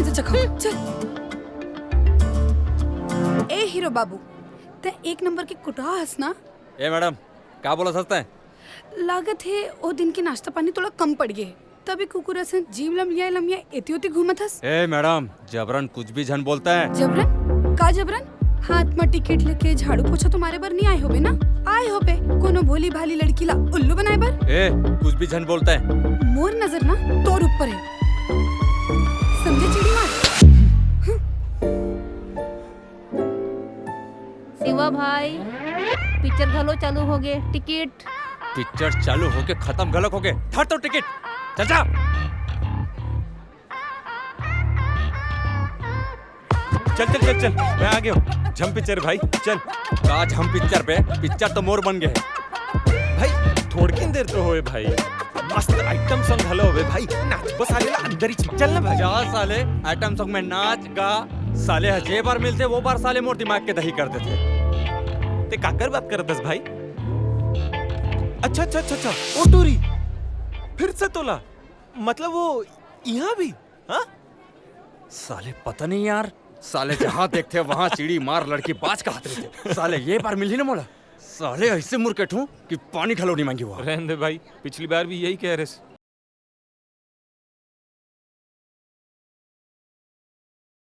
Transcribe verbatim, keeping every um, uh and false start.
चखा, चल। ए हीरो बाबू, तैं एक नंबर के कुटहा हस ना? ए मैडम, का बोलत हस तैं? लागत हे ओ दिन के नाश्ता पानी थोड़ा कम पड़ गे, तभी कुकुर असन जीव लमलिया लमलिया एती ओती घूमत हस। ए मैडम, जबरन कुछ भी झन बोल तैं। जबरन? का जबरन? हाथ म टिकट लेके झाड़ू पोछा तो मारे बर नहीं आए होबे ना? आए होबे कोनो भोली भाली लड़की ला उल्लू बनाए बर। ए, कुछ भी झन बोल तैं। मोर नजर ना तोर ऊपर हे, समझे चिड़ी मार? शिवा भाई, पिक्चर घलो चालू होगे, टिकट। पिक्चर चालू होके खतम घलोक होगे। धर तो टिकट, चल जा। चल चल चल चल, मैं आ गया हूँ। झम पिक्चर भाई, चल। का झम पिक्चर बे? पिक्चर तो मोर बन गे हे। भाई, थोड़किन देर तो होए भाई, मस्त आइटम सॉन्ग घलो होवे भाई, नाचबो साले ला अंदर ही। चल ना भाई। जा साले, आइटम सॉन्ग में नाच गा। साले ह जे बार मिलथे वो बार साले मोर दिमाग के दही कर देथे। तैं काकर बात करत हस भाई? अच्छा अच्छा अच्छा अच्छा, ओ टूरी, फिर से तोला, मतलब वो यहाँ भी? हाँ? साले पता नहीं यार, साले जहाँ देखथे वहाँ चिड़ी मार लड़की बाज कहत रहिथे। साले ये बार मिलही ना मोला, साले ऐसे मुरकेटहूँ कि पानी घलो नहीं मांगी हुआ। रहन दे भाई, पिछली बार भी यही कहे रहेस।